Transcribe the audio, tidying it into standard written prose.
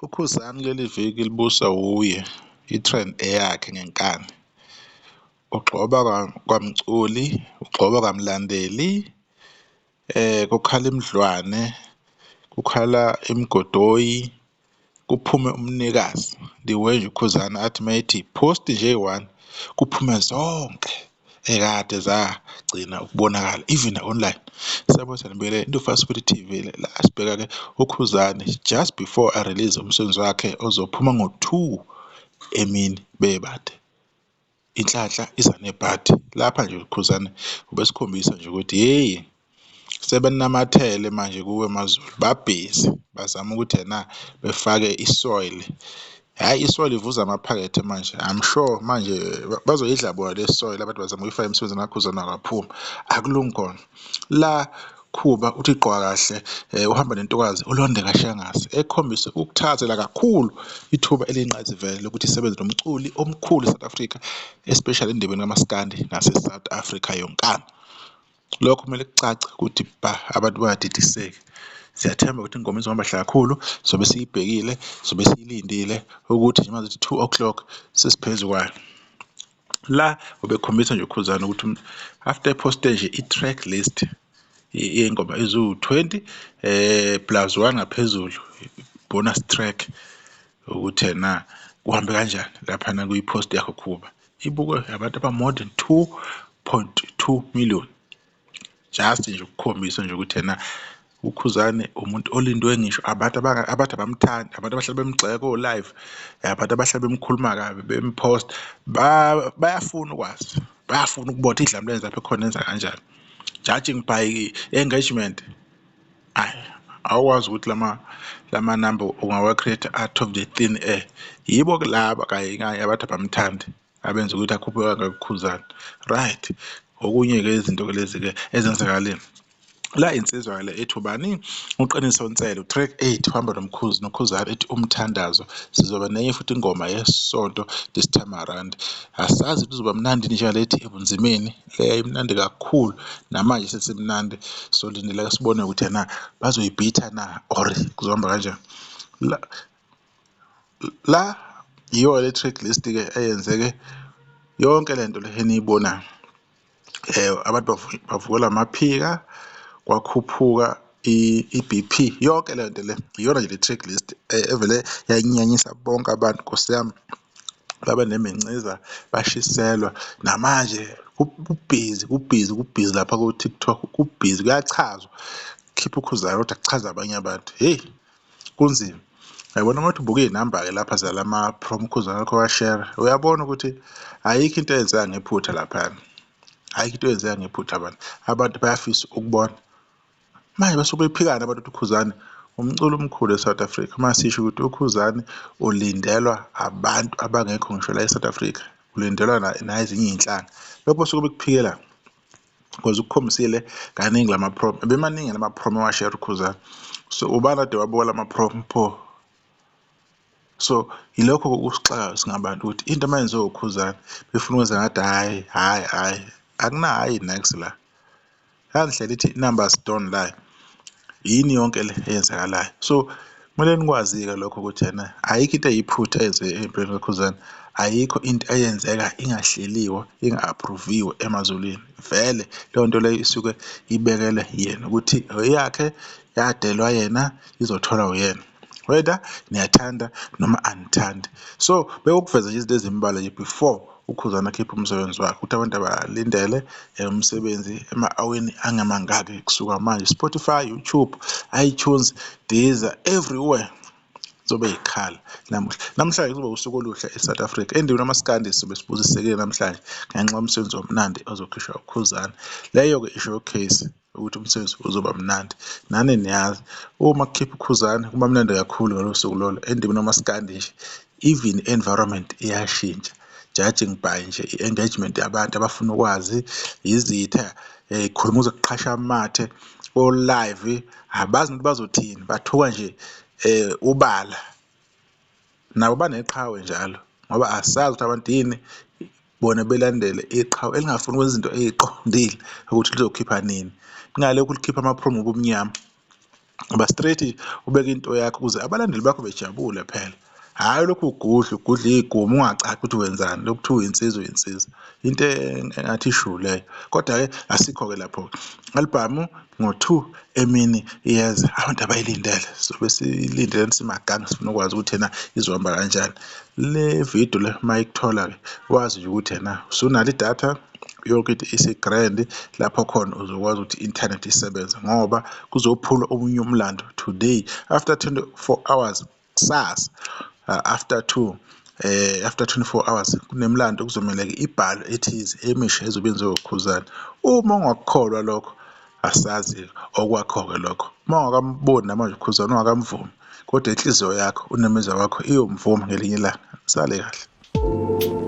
UKhuzani kuleli viki libuswa wuye, i-trend eyakhe ngenkani. Ugxoba kwamculi, ugxoba kwamlandeli, kukhala imidlwane, kukhala imigodoyi, kuphume umnikazi. The way nje uKhuzani athi mayethi post nje eyi-one kuphume zonke ekade zagcina ukubonakala even na-online. Siyabona, siyanibingelela into TV la sibheka-ke uKhuzani just before a-release umsebenzi wakhe ozophuma ngo-2 emini bebade. Inhlanhla iza nebhadi lapha nje uKhuzani ubesikhombisa nje ukuthi hheyi, sebenamathele manje kuwe Mazulu babhizi bazama ukuthi ena befake i-soil. Hhayi, i-soil ivuza amaphakethe manje I'm sure manje bazoyidla bona le soil abantu bazama ukuyifaka emsebenzini kaKhuzani akaphumi akulungi khona. La Khuba uthi gqoka kahle uhamba nentokazi uLondeka Shangase ekhombise ukuthakasela kakhulu ithuba eliyingqayizivele lokuthi isebenze nomculi omkhulu e-South Africa, especially endimeni kamaskandi nase-South Africa yonkana. Lokho kumele kucace ukuthi bha, abantu bangadidiseki. Siyathemba ukuthi ingoma izohamba kahle kakhulu, sobe siyibhekile, sobe siyilindile ukuthi nje mazithi 2 o'clock sesiphezu kwayo. La ubekhombisa nje uKhuzani ukuthi after ephoste nje i-track list yey'ngoma eziwu-20 plus one ngaphezulu, bonus track, ukuthi ena kuhambe kanjani laphana kwi-post yakho Khuba, ibukwe abantu aba-more than 2.2 million. Just nje ukukhombisa nje ukuthi ena uKhuzani umuntu olindwe ngisho abantu abathi abamthandi, abantu abahlale bemgxeka o-live, abantu abahlale bemkhuluma kabi bem-post, bayafuna ukwazi, bayafuna ukubona ukuthi idlamu lenza lapho ekhona enza kanjani, judging by engagement. Ayi, awukwazi ukuthi lama number ungawa-create out of the thin air. Yibo laba kanye kanye abathi abamthandi abenza ukuthi akhuphuke kangaka uKhuzani, right? Okunye-ke izinto-ke lezi-ke ezenzakalile la, insizwa le ethi ubani, uQiniso Nsele, u-track 8, uhamba nomkhuzi noKhuzani, ethi Umthandazo. Sizoba nenye futhi ingoma yesonto this time around, asazi ukuthi izoba mnandi njengalethi Ebunzimeni. Le imnandi kakhulu, namanje sesimnandi. So lindela sibone ukuthi ena bazoyibhitha na or kuzohamba kanjani. La la yiyo le track list ke eyenzeke yonke lento le eniyibonayo. Abantu bavukelwa amaphika, kwakhuphuka i-BP, yonke le nto le iyona nje le track list evele yanyanyisa bonke abantu, Nkosi yami, babe neminciza, bashiselwa. Namanje kubhizi, kubhizi, kubhizi lapha ku-TikTok, kubhizi kuyachazwa, khipha uKhuzani kodwa kuchaza abanye abantu. Hheyi, kunzima. Uyabona uma uthi ubuka iy'namba-ke lapha zalama-promo uKhuzani alokhu ewashera, uyabona ukuthi ayikho into eyenzeka ngephutha laphayana, ayikho into eyenzeka ngephutha. Abantu bayafisa ukubona manje basuke bephikana abantu ukuthi uKhuzani umculo omkhulu e-South Africa. Uma sisho ukuthi uKhuzani ulindelwa abantu abangekho ngisho la e-South Africa, ulindelwa nayezinye iy'nhlanga, lokho basuke bekuphikela because ukukhombisile kaningi lama-promo, ebemaningi lama-promo ewashera uKhuzani. So ubani ade wabuka lama-promo pho? So yilokho okusixakayo singabantu ukuthi into uma yenziwe uKhuzani befuna ukwenza ngathi hhayi hhayi hhayi, akuna hhayi next la. Yangihleli ithi numbers don't lie. Yini yonke le eyenzakalayo? So kumele nikwazi-ke lokho ukuthi ena ayikho into eyiphutha eyenzeke empilweni kaKhuzani, ayikho into eyenzeka ingahleliwe, inga-approve-iwe emazulwini. Vele leyo nto leyo isuke ibekelwe yena ukuthi eyakhe, yadelwa yena, izotholwa uyena whether niyathanda noma anithandi. So bekukuveza nje izinto ezimbalwa nje before uKhuzani akhiphe umsebenzi wakhe, ukuthi abantu abalindele umsebenzi ema-aweni angamangaki kusuka manje. Spotify, YouTube, iTunes, Deezer, everywhere zobe yikhala namuhla. Namhlanje kuzoba usuku oluhle e-South Africa endimeni kamaskandi, sizobe sibusisekile namhlanje ngenxa yomsebenzi omnandi ozokhishwa uKhuzani. Leyo-ke i-showcase ukuthi umsebenzi uzoba mnandi, nani niyazi uma kukhipha uKhuzani kuba mnandi kakhulu ngalo suku lolo endimeni kamaskandi nje. Even environment iyashintsha judging by nje i-engagement yabantu abafuna ukwazi izitha khuluma uze kuqhasha amathe o-live, abazi ukuthi bazothini, bathuka nje ubala nabo baneqhawe njalo ngoba asazi ukuthi abantu yini bona belandele iqhawe elingafuni ukwenza izinto ey'qondile ukuthi lizokhipha nini, ningalokhu likhipha ama-promo obumnyama. Uba straight ubeke into yakho ukuze abalandeli bakho bejabule phela, hhayi ulokhu ugudla ugudla iguma ungacaci ukuthi wenzani lokhu kuthiwa uyinsizwa uyinsizwa into engathi shu leyo. Kodwa-ke asikho-ke lapho-ke albhamu ngo-2 emini iyeza abantu abayilindele sobe siyilindele simagange sifuna ukwazi ukuthi ena izohamba kanjani. Le video le mayikuthola-ke wazi nje ukuthi ena usunalo idatha yonke into isi-grand lapho khona uzokwazi ukuthi i-inthanethi isebenze ngoba kuzophulwa omunye umlando today after 24 hours kusasa after 2 after 24 hours kunemilando kuzomele-ke ibhalwe ethize emisha ezobe yenziwe uKhuzani. Uma ungakukholwa lokho asazi okwakho-ke lokho. Uma ungakamboni namanje uKhuzani ungakamvumi kodwa inhliziyo yakho unemizwa wakho iyomvuma ngelinye ilanga. Sale kahle.